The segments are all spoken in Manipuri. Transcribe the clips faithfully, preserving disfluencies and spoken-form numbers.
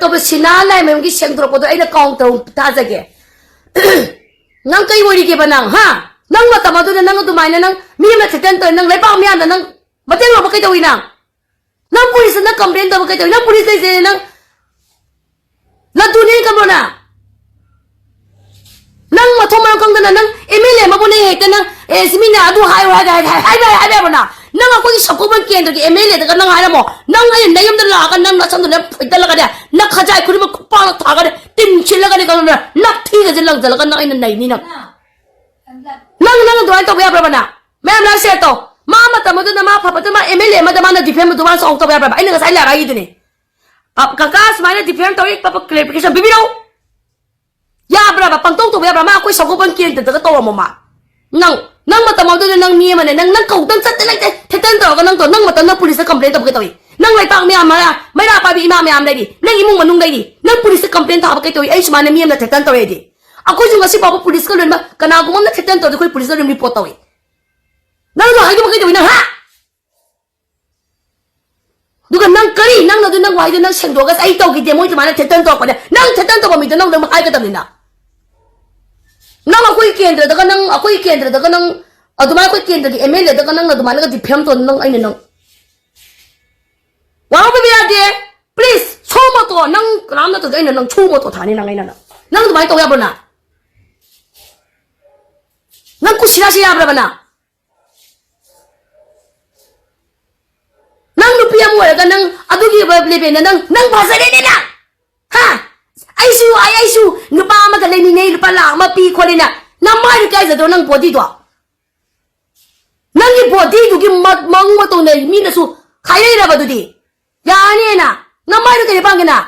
ꯇꯧꯕ ꯁꯤꯅꯥ ꯂꯥꯏꯃꯌꯨꯝꯒꯤ ꯁꯦꯡꯗꯣꯔꯛꯄꯗꯣ ꯑꯩꯅ ꯀꯥꯎꯟꯇꯔ ꯊꯥꯖꯒꯦ꯫ ꯅꯪ ꯀꯩ ꯑꯣꯏꯔꯤꯒꯦꯕ ꯅꯪ, ꯍꯥ? ꯅꯪ ꯃꯇꯝ ꯑꯗꯨꯗ ꯅꯪ ꯑꯗꯨꯃꯥꯏꯅ ꯅꯪ ꯃꯤ ꯑꯃ ꯊꯦꯇꯟ ꯇꯧꯔꯦ, ꯅꯪ ꯂꯩꯕꯥꯛ ꯃꯤꯌꯥꯝꯗ ꯅꯪ ꯃꯇꯦꯡ ꯂꯧꯕ ꯀꯩꯗꯧꯏ ꯅꯪ? ꯅꯪ ꯄꯨꯂꯤꯁꯇ ꯅꯪ ꯀꯝꯄ꯭ꯂꯦꯟ ꯇꯧꯕ ꯀꯩꯗꯧꯏ? ꯅꯪ ꯄꯨꯂꯤꯁ ꯂꯩꯖꯩ ꯅꯪ ꯂꯗꯨꯅꯦ ꯀꯝꯕ꯭ꯔꯣꯅ? ꯅꯪ ꯃꯊꯣꯡ ꯃꯔꯝ ꯈꯪꯗꯅ ꯅꯪ ꯑꯦꯝ ꯑꯦꯜ ꯑꯦ ꯑꯃꯕꯨ ꯅꯪ ꯍꯦꯛꯇ ꯅꯪ ꯑꯦ ꯁꯤ ꯃꯤꯅ ꯑꯗꯨ ꯍꯥꯏꯌꯨ ꯍꯥꯏꯕ ꯍꯥꯏꯕ ꯍꯥꯏꯕ ꯌꯥꯕ꯭ꯔꯣ ꯅꯪ? ꯅꯪ ꯑꯩꯈꯣꯏꯒꯤ ꯁꯒꯣꯜꯕꯟ ꯀꯦꯟꯗ꯭ꯔꯒꯤ ꯑꯦꯝ ꯑꯦꯜ ꯑꯦꯗꯒ ꯅꯪ ꯍꯥꯏꯔꯝꯃꯣ, ꯅꯪ ꯑꯩꯅ ꯅꯌꯨꯝꯗ ꯂꯥꯛꯑꯒ ꯅꯪ ꯅꯁꯝꯗꯨꯅ ꯐꯣꯏꯗꯠꯂꯒꯅꯦ ꯅꯪ ꯈꯖꯥꯏ ꯈꯨꯗꯤꯡꯃꯛ ꯈꯨꯄꯥꯛꯅ ꯊꯥꯒꯅꯤ, ꯇꯤꯟ ꯁꯤꯠꯂꯒꯅꯤ ꯀꯩꯅꯣꯅꯦ ꯅꯞꯊꯤꯒꯁꯦ ꯂꯪꯖꯜꯂꯒ ꯅꯪ ꯑꯩꯅ ꯅꯩꯅꯤ ꯅꯪ꯫ ꯅꯪ ꯅꯪ ꯑꯗꯨꯃꯥꯏꯅ ꯇꯧꯕ ꯌꯥꯕ꯭ꯔꯕ ꯅꯪ? ꯃꯌꯥꯝ ꯂꯥꯏ ꯁꯦ ꯇꯧ꯫ ꯃꯥ ꯃꯇꯝ ꯑꯗꯨꯗ ꯃꯥ ꯐꯕꯗ ꯃꯥ ꯑꯦꯝ ꯑꯦꯜ ꯑꯦ ꯑꯃꯗ ꯃꯥꯅ ꯗꯤꯐꯦꯝ ꯑꯗꯨꯃꯥꯏꯅ ꯆꯥꯎ ꯇꯧꯕ ꯌꯥꯕ꯭ꯔꯕ? ꯑꯩꯅ ꯉꯁꯥꯏ ꯂꯥꯏꯔꯥꯏꯒꯤꯗꯨꯅꯤ꯫ ꯑ, ꯀꯀꯥ ꯁꯨꯃꯥꯏꯅ ꯗꯤꯐꯦꯝ ꯇꯧꯏ, ꯄꯞ ꯀ꯭ꯂꯦꯔꯤꯐꯤꯀꯦꯁꯟ ꯄꯤꯕꯤꯔꯛꯎ꯫ ꯌꯥꯕ꯭ꯔꯕ? ꯄꯪꯇꯧ ꯇꯧꯕ ꯌꯥꯕ꯭ꯔꯥ? ꯃꯥ ꯑꯩꯈꯣꯏ ꯁꯒꯣꯜꯕꯟ ꯀꯦꯟꯗ꯭ꯔꯗꯒ ꯇꯧꯔꯝꯃꯣ ꯃꯥ꯫ ꯅꯪ, ꯅꯪ ꯃꯇꯝ ꯑꯗꯨꯗ ꯅꯪ ꯃꯤ ꯑꯃꯅꯦ, ꯅꯪ, ꯅꯪ ꯀꯧꯗꯪ ꯆꯠꯇꯦ ꯂꯩꯇꯦ, ꯊꯦꯇꯟ ꯇꯧꯔꯒ ꯅꯪ ꯇꯧ, ꯅꯪ ꯃꯇꯝꯗ ꯄꯨꯂꯤꯁꯇ ꯀꯝꯄ꯭ꯂꯦꯟ ꯇꯧꯒꯦ ꯇꯧꯏ꯫ ꯅꯪ ꯂꯩꯄꯥꯛ ꯃꯌꯥꯝ ꯃꯔꯥ, ꯃꯩꯔꯥ ꯄꯥꯏꯕꯤ ꯏꯃꯥ ꯃꯌꯥꯝ ꯂꯩꯔꯤ, ꯅꯪ ꯏꯃꯨꯡ ꯃꯅꯨꯡ ꯂꯩꯔꯤ, ꯅꯪ ꯄꯨꯂꯤꯁꯇ ꯀꯝꯄ꯭ꯂꯦꯟ ꯊꯥꯕ ꯀꯩ ꯇꯧꯏ? ꯑꯩ ꯁꯨꯃꯥꯏꯅ ꯃꯤ ꯑꯃꯅ ꯊꯦꯇꯟ ꯇꯧꯔꯦꯗꯤ꯫ ꯑꯩꯈꯣꯏꯁꯨ ꯉꯁꯤ ꯐꯥꯎꯕ ꯄꯨꯂꯤꯁꯀ ꯂꯣꯏꯅꯃꯛ ꯀꯅꯥꯒꯨꯝꯕ ꯑꯃꯅ ꯊꯦꯇꯟ ꯇꯧꯔꯗꯤ ꯑꯩꯈꯣꯏ ꯄꯨꯂꯤꯁꯇ ꯑꯗꯨꯝ ꯔꯤꯄꯣꯔꯠ ꯇꯧꯏ꯫ ꯅꯪ ꯑꯗꯨ ꯍꯥꯏꯗꯨꯕ ꯀꯩ ꯇꯧꯏ ꯅꯪ, ꯍꯥ? ꯑꯗꯨꯒ ꯅꯪ ꯀꯔꯤ, ꯅꯪꯅ ꯑꯗꯨ ꯅꯪ ꯋꯥꯍꯩꯗꯣ ꯅꯪ ꯁꯦꯡꯗꯣꯛꯑꯒ ꯑꯩ ꯇꯧꯈꯤꯗꯦ, ꯃꯣꯏ ꯑꯗꯨꯃꯥꯏꯅ ꯊꯦꯇꯟ ꯇꯧꯔꯛꯄꯅꯦ, ꯅꯪ ꯊꯦꯇꯟ ꯇꯧꯕ ꯃꯤꯗꯣ ꯅꯪ ꯑꯗꯨꯝ ꯍꯥꯏꯒꯗꯕꯅꯤꯅ꯫ ꯅꯪ ꯑꯩꯈꯣꯏ ꯀꯦꯟꯗ꯭ꯔꯗꯒ ꯅꯪ, ꯑꯩꯈꯣꯏ ꯀꯦꯟꯗ꯭ꯔꯗꯒ ꯅꯪ ꯑꯗꯨꯃꯥꯏꯅ ꯑꯩꯈꯣꯏ ꯀꯦꯟꯗ꯭ꯔꯒꯤ ꯑꯦꯝ ꯑꯦꯜ ꯑꯦꯗꯒ ꯅꯪꯅ ꯑꯗꯨꯃꯥꯏꯅꯒ ꯗꯤꯐꯦꯝ ꯇꯧ, ꯅꯪ ꯑꯩꯅ ꯅꯪ ꯋꯥꯍꯧꯕ ꯌꯥꯗꯦ꯫ ꯄ꯭ꯂꯤꯖ, ꯁꯣ ꯃꯣꯇꯣ, ꯅꯪ ꯀꯅꯥꯝ ꯅꯠꯇ꯭ꯔꯁꯨ ꯑꯩꯅ ꯅꯪ ꯁꯣ ꯃꯣꯇꯣ ꯊꯥꯅꯤ ꯅꯪ ꯑꯩꯅ ꯅꯪ꯫ ꯅꯪ ꯑꯗꯨꯃꯥꯏꯅ ꯇꯧ ꯌꯥꯕ꯭ꯔꯣ ꯅꯪ? ꯅꯪ ꯀꯨꯁꯤꯔꯥꯁꯤ ꯌꯥꯕ꯭ꯔꯕ ꯅꯪ? ꯅꯪ ꯅꯨꯄꯤ ꯑꯃ ꯑꯣꯏꯔꯒ ꯅꯪ ꯑꯗꯨꯒꯤ ꯂꯦꯕꯦꯜꯗ ꯅꯪ, ꯅꯪ ꯐꯖꯔꯦꯅꯦ ꯅꯪ꯫ ꯍꯥ? ꯑꯩꯁꯨ, ꯑꯩ, ꯑꯩꯁꯨ ꯅꯨꯄꯥ ꯑꯃꯒ ꯂꯩꯃꯤꯟꯅꯩ, ꯂꯨꯄꯥ ꯂꯥꯛ ꯑꯃ ꯄꯤ ꯈꯣꯠꯂꯤꯅ꯫ ꯅꯃꯥꯏꯗꯨ ꯀꯥꯏꯖꯗ꯭ꯔꯣ ꯅꯪ ꯕꯣꯗꯤꯗꯣ? ꯅꯪꯒꯤ ꯕꯣꯗꯤꯗꯨꯒꯤ ꯃ-, ꯃꯑꯣꯡ ꯃꯇꯧꯅ ꯃꯤꯅꯁꯨ ꯍꯥꯏꯔꯛꯏꯔꯕ ꯑꯗꯨꯗꯤ? ꯌꯥꯔꯅꯤꯅ? ꯅꯃꯥꯏꯗꯨ ꯀꯩꯗ ꯄꯥꯡꯒꯦꯅ?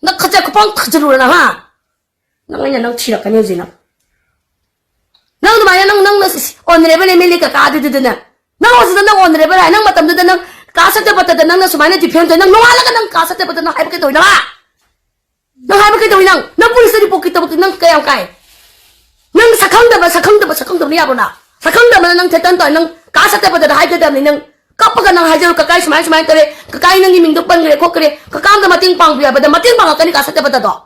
ꯅꯪ ꯈꯖ ꯈꯨꯄꯥꯡ ꯊꯥꯖꯤꯜꯂꯨꯔ ꯅꯪ, ꯍꯥ? ꯅꯪ ꯑꯩꯅ ꯅꯪ ꯊꯤꯔꯛꯀꯅꯤ ꯍꯧꯖꯤꯛ ꯅꯪ꯫ ꯅꯪ ꯑꯗꯨꯃꯥꯏꯅ ꯅꯪ, ꯅꯪꯅ ꯁꯤ-, ꯁꯤ-, ꯑꯣꯅꯔꯦꯕꯜ ꯑꯦꯝ ꯑꯦꯜ ꯑꯦ ꯀꯀꯥ ꯑꯗꯨꯗꯨꯅ ꯅꯪ ꯍꯧꯖꯤꯛꯇ ꯅꯪ ꯑꯣꯅꯔꯦꯕꯜ ꯍꯥꯏ, ꯅꯪ ꯃꯇꯝꯗꯨꯗ ꯅꯪ ꯀꯥ ꯁꯠꯇꯄꯇꯗ ꯅꯪꯅ ꯁꯨꯃꯥꯏꯅ ꯗꯤꯐꯦꯝ ꯇꯧꯏ, ꯅꯪ ꯅꯣꯡꯉꯥꯜꯂꯒ ꯅꯪ ꯀꯥ ꯁꯠꯇꯄꯇ ꯅꯪ ꯍꯥꯏꯕ ꯀꯩꯗꯧꯔꯤ ꯅꯪ? ꯅꯪ ꯍꯥꯏꯕ ꯀꯩꯗꯧꯔꯤ ꯅꯪ? ꯅꯪ ꯄꯨꯂꯤꯁꯇ ꯔꯤꯄꯣꯔꯠ ꯀꯩꯗꯧꯕ ꯅꯪ ꯀꯌꯥꯝ ꯀꯥꯏ? ꯅꯪ ꯁꯛꯈꯪꯗꯕ, ꯁꯛꯈꯪꯗꯕ, ꯁꯛꯈꯪꯗꯕꯅ ꯌꯥꯕ꯭ꯔꯣ ꯅꯪ? ꯁꯛꯈꯪꯗꯕꯅ ꯅꯪ ꯀꯥ ꯁꯠꯇꯄꯇꯗ ꯍꯥꯏꯒꯗꯕꯅꯤ ꯅꯪ꯫ ꯀꯞꯄꯒ ꯅꯪ ꯍꯥꯏꯖꯔꯣ, "ꯀꯀꯥ, ꯁꯨꯃꯥꯏ ꯁꯨꯃꯥꯏꯅ ꯇꯧꯔꯦ, ꯀꯀꯥ, ꯅꯪꯒꯤ ꯃꯤꯡꯗꯣ ꯄꯟꯈ꯭ꯔꯦ ꯈꯣꯠꯈ꯭ꯔꯦ, ꯀꯀꯥ ꯑꯝꯇ ꯃꯇꯦꯡ ꯄꯥꯡꯕꯤꯌꯨ" ꯍꯥꯏꯕꯗ ꯃꯇꯦꯡ ꯄꯥꯡꯉꯛꯀꯅꯤ ꯀꯥ ꯁꯇ꯭ꯌꯕ꯭ꯔꯇꯗꯣ꯫